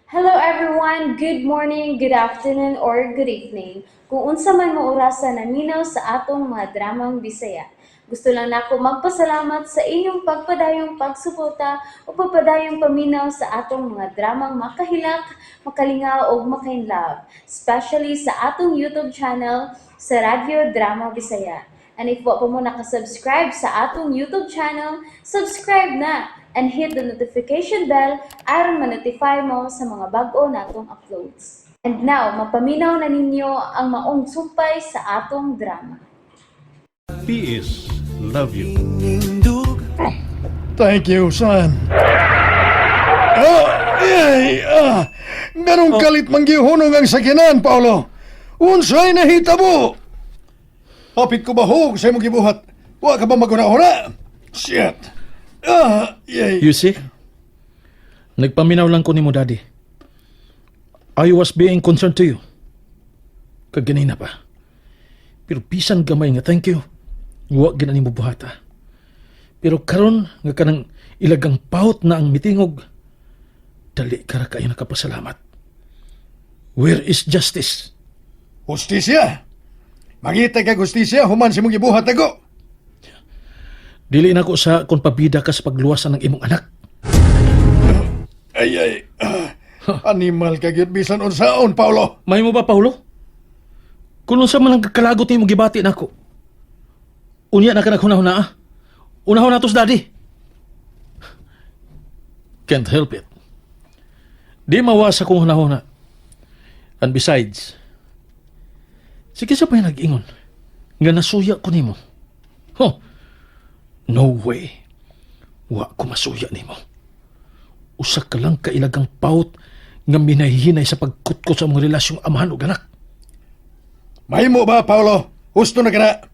Hello everyone! Good morning, good afternoon, or good evening. Kung unsa man mo orasa naminaw sa atong mga dramang Bisaya. Gusto lang nako magpasalamat sa inyong pagpadayong pagsuporta o pagpadayong paminaw sa atong mga dramang makahilak, makalingaw ug makainlove, especially sa atong YouTube channel sa Radyo Drama Bisaya. And if wa pa mo nakasubscribe sa atong YouTube channel, subscribe na and hit the notification bell aron ma-notify mo sa mga bag-o natong uploads. And now, mapaminaw na ninyo ang maong sumpay sa atong drama. PS love you. Thank you, son. Ah, ay, ah. Ganong kalit man gihunong ang sakinan, Paolo. Unsay nahitabo? Hapit ko bahog sa imong gibuhat. Wa ka ba maguna-una? Shit. Ah, yay. You see? Nagpaminaw lang ko nimo, Daddy. I was being concerned to you. Kaganina pa. Pero bisan gamay nga thank you. Wa gina nimo buhata. Pero karon nga kanang ilagang pawt na ang mitingog, dali ka ra kayo nakapasalamat. Where is justice? Hustisya. Mangita kag hustisya human sa imong gibuhat nako. Dili na ko sa kung pabida ka sa pagluwasan ng imong anak. Ay ay. Ah, animal ka gyud bisan unsaon, Paolo. May mo ba, Paulo? Kung unsa man ang kalagot nimo gibati nako. Unya na ka naghunahuna ah. Unahon natos, Daddy. Can't help it. Di mawa sa kong hunahuna. And besides, sige sa pa nag-ingon nga nasuya ko nimo. Huh. No way. Wa ko masuya nimo. Usa ka lang kailagang paut nga minahinay sa pagkutkot sa mga relasyong amahan ug anak. Mahimo ba, Paolo? Husto na kana.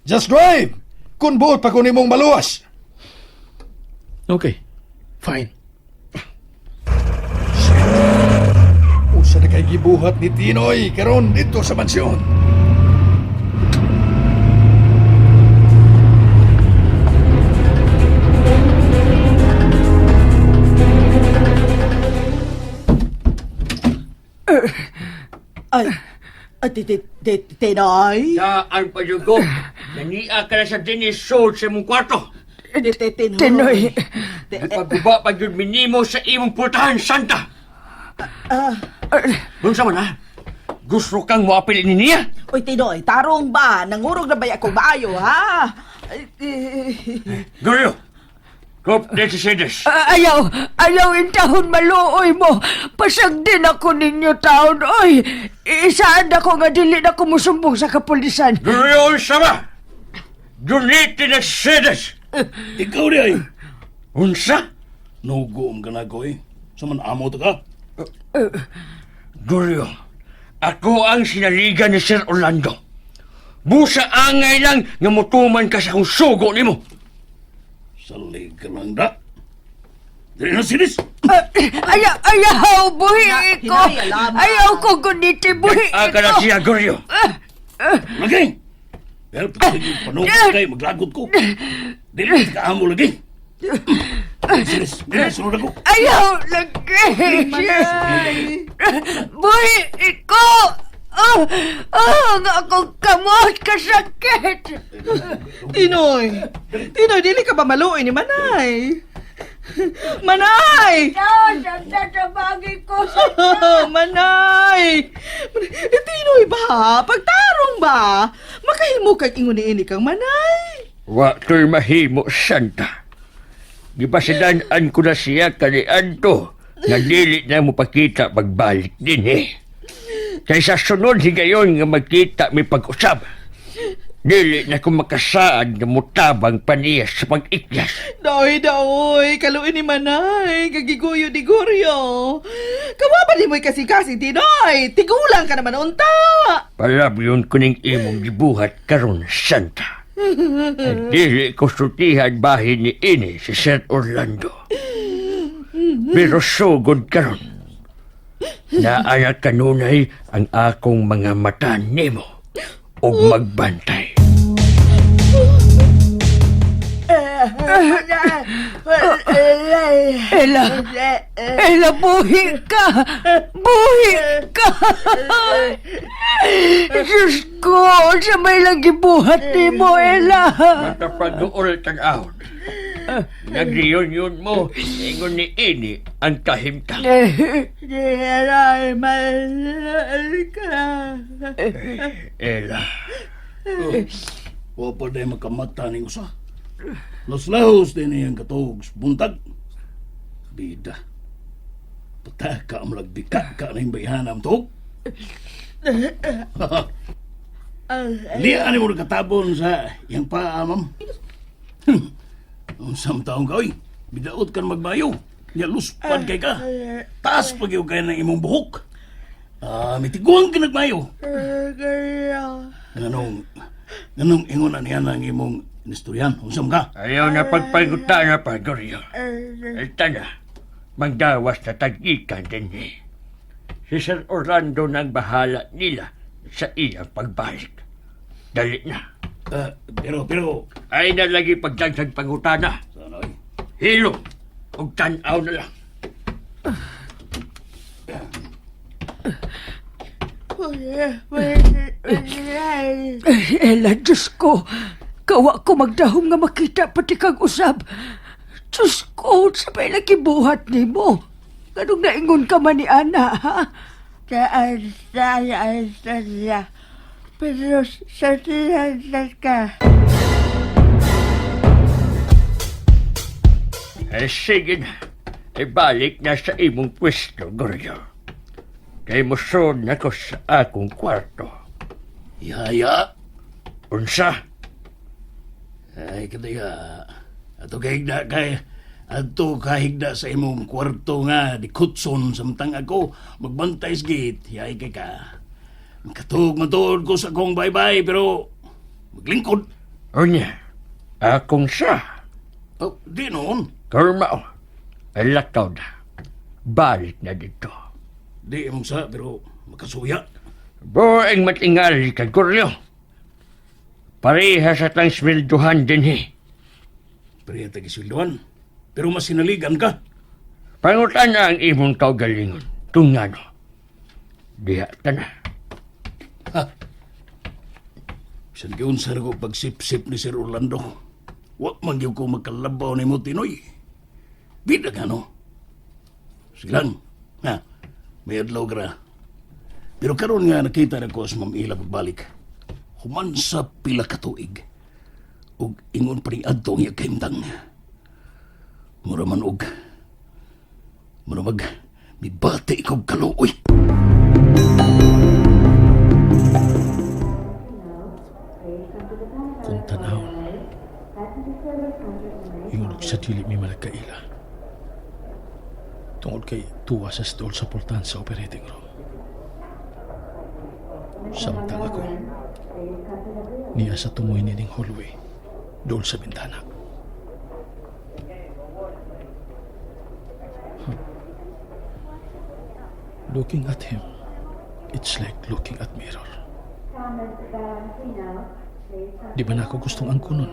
Just drive. Kung buot pa ko nimong maluwas. Okay, fine. Usa na kay gibuhat ni Tinoy karon dito sa mansyon. Ay, ay, Tinoy? Daan pa yun ko. Nania ka na sa dinisod sa imong kwarto. Tinoy. Pagbuba pa yun minimo sa imong putahan, Santa. Unsa man ha? Gusto kang moapil ni niya? Uy, Tinoy, tarong ba? Nangurog na ba ako maayo, ha? Ay, eh, Goryo, Kop Desidedes. Ah, ayaw, ayaw intahon maluoy mo. Pasag din ako ninyo taon, oy. Isaan ako nga dili na kumusumbong sa kapulisan. Goryo sama. Duniti Desidedes. Ikaw di ay. Unsa? Nugoom ka na ko eh. Sa man amo ta ka. Goryo, ako ang sinaligan ni Sir Orlando. Busa angay lang nga mutuman ka sa kong sugo nimo. Salig ka lang da. Dili na sinis. Ah, ayaw, ayaw, buhi ko. Hinaya lamang. Ayaw ko guniti, buhi Aga na ko. siya, Goryo. Lagi. Pero pag panugot kay maglagot ko. Dili ka amo lagi. Sinis, dili na sunod ako. Ayaw, lagi. Buhi ko. Oh, oh, ang akong kamot kasakit. Tinoy! Tinoy, dili ka ba maluoy ni Manay? Manay! Taon, ang tatabagi ko sa Manay! Eh, Tinoy ba? Pagtarong ba? Makahimo kag ingon ni ini kang Manay. Wa to'y mahimo, Santa. Gipasidan-an ko na siya kaniadto nga dili na mo pakita pagbalik din eh. Kaysa sunod higayon nga magkita may pag-usab. Dili na ko makasaad nga mutabang pa niya sa pag-ikyas. Daoy, daoy, kaluin ni Manay, gagiguyo di guryo. Kawa ba di mo'y kasing-kasing, Tinoy? Tigulang ka naman unta. Palabyon ko ning imong gibuhat karon, Santa. At dili ko sultihan bahin ni ini si Sir Orlando. Pero sugod karon. Naana kanunay ang akong mga mata nimo ug magbantay. Ella! Ella, buhi ka! Buhi ka! Diyos ko, sa may lang gibuhat ni mo, Ella. Makapaguol tag ahon. Nag-reunion mo, ingon ni ini ang kahimtang. Ella, Wa pa day makamata ning usa. Laslahos din iyang katuog sa buntag. Bida. Pataka ang lagdika ka na yung bayhan ang tuog. Liya ni mo nakatabon sa iyang paa, ma'am. Unsam taong ka, oy. Bidaot ka na magbayo. Nya luspad kay ka. Taas pag yung kaya ng imong buhok. Ah, mitiguang ka nagmayo. Nganong, nganong ingon na niya ng imong nistoryan. Unsam ka? Ayaw na pagpaguta na pagoryo. Ita na, magdawas na tag-ikan din eh. Si Sir Orlando nang bahala nila sa iyang pagbalik. Dali na. Ah, pero, pero, Ay na lagi pagdagsag pangutana. sana oy. Hilom, ug tan-aw na lang. Ella, Diyos ko. Kawa ko magdahom nga makita pati kag usab. Diyos ko, sa may lang gibuhat ni mo. Ganong naingon ka man ni Ana, ha? Eh, sige na. Ibalik na sa imong pwesto, Goryo. Kay musod na ko sa akong kwarto. Yaya. Unsa? Ay, kadaya. Ato kahigda kay ato kahigda sa imong kwarto nga di kutson samtang ako magbantay sa gate. Yay kay ka. Makatug matuod ko sa akong baybay pero maglingkod. Unya, akong sa. Oh, di noon. Karmao, ay lakaw na. Balik na dito. Di imong sa pero makasuya. Buing matingali ka, Goryo. Pareha sa tang swelduhan din eh. Pareha tagisilduan. Pero mas sinaligan ka. Pangutan na ang imong kaugalingon. Kung ngano. Diha ta na. Ha? Bisan giunsa ra ko pagsip-sip ni Sir Orlando. Wa man gyud ko magkalabaw nimo Tinoy. Bida ka no. Silang, ha? May adlaw gra. Pero karon nga nakita na ko sa Ma'am Ila pagbalik. Human sa pila ka tuig. Ug ingon pa ning adto ang iyang kahimtang. Mura man og mura mag mibati kog kaluoy. Kung tanawon, ingon og sa dili mi malagkaila. Tungod kay tuwa sa stol sa pultan sa operating room. Samtang ako, niya sa tumoy nining hallway, dool sa bintana. Huh. Looking at him, it's like looking at mirror. Di ba na ako gustong angkunon?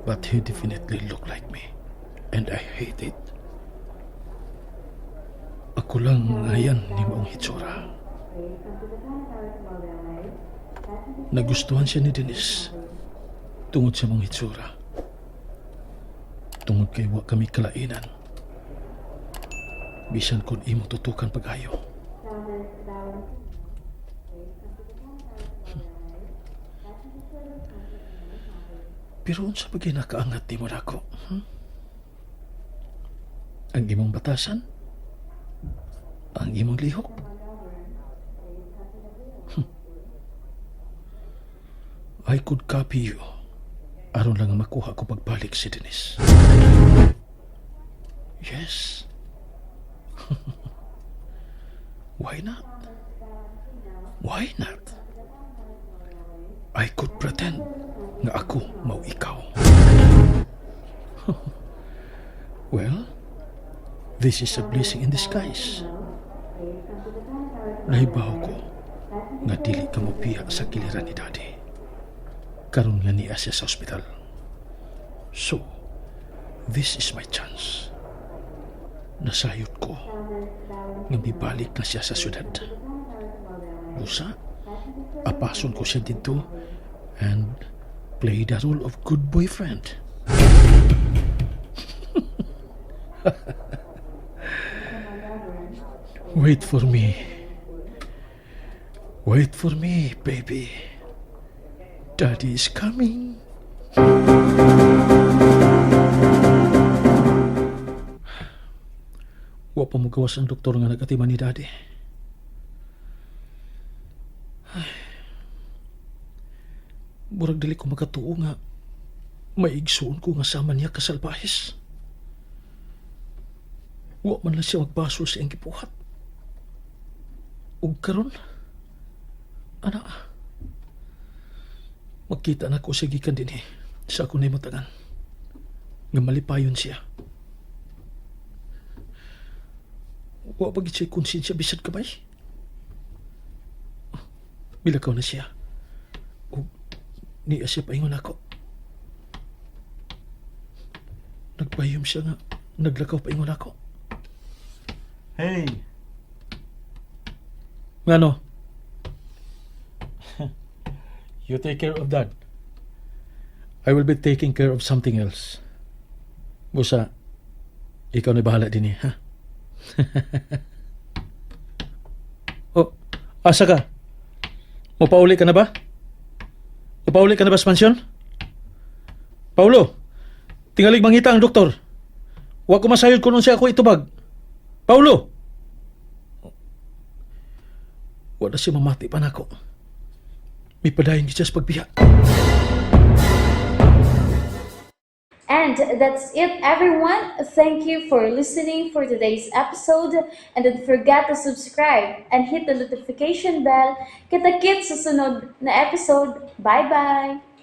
But he definitely looked like me. And I hate it. Ako lang ngayan ni Maong Hitsura. Nagustuhan siya ni Denise tungod sa mong hitsura. Tungod kay wa kami kalainan. Bisan kon imong tutukan pag-ayo. Pero unsa pa nakaangat di mo nako? Hmm? Ang imong batasan? Ang imong lihok? I could copy you. Aron lang nga makuha ko pagbalik si Denise. Yes. Why not? Why not? I could pretend nga ako mau ikaw. Well, this is a blessing in disguise. Nahibaw ko nga dili ka mobiya sa giliran ni Daddy. Karon nga niya siya sa ospital. So, this is my chance. Nasayod ko nga mibalik na siya sa syudad. Busa, apason ko siya didto and play the role of good boyfriend. Wait for me. Wait for me, baby. Daddy is coming. Wa pa mogawas ang doktor nga nag-atiman ni Daddy. Ay. Murag dili ko makatuo nga maigsuon ko nga sama niya kasalbahis. Wa man lang siya magbasol sa iyang gibuhat. Ug karon, ana, magkita na ko sa gikan dinhi sa akong nahimutangan nga malipayon siya. Wa pa gid siya konsensya bisag gamay. Milakaw na siya. Ug niya siya paingon ako. Nagpahiyom siya nga naglakaw paingon ako. Hey, Ngano? You take care of that. I will be taking care of something else. Busa, ikaw na bahala din eh, ha? Oh, asa ka? Mupauli ka na ba? Mupauli ka na ba sa mansyon? Paulo, tingalig mangita ang doktor. Wa ko masayod kung unsa ako itubag. Paulo! Wala siya mamati pa nako. Mipadayon siya sa pagbiya. And that's it, everyone. Thank you for listening for today's episode. And don't forget to subscribe and hit the notification bell. Kita-kits sa sunod na episode. Bye-bye!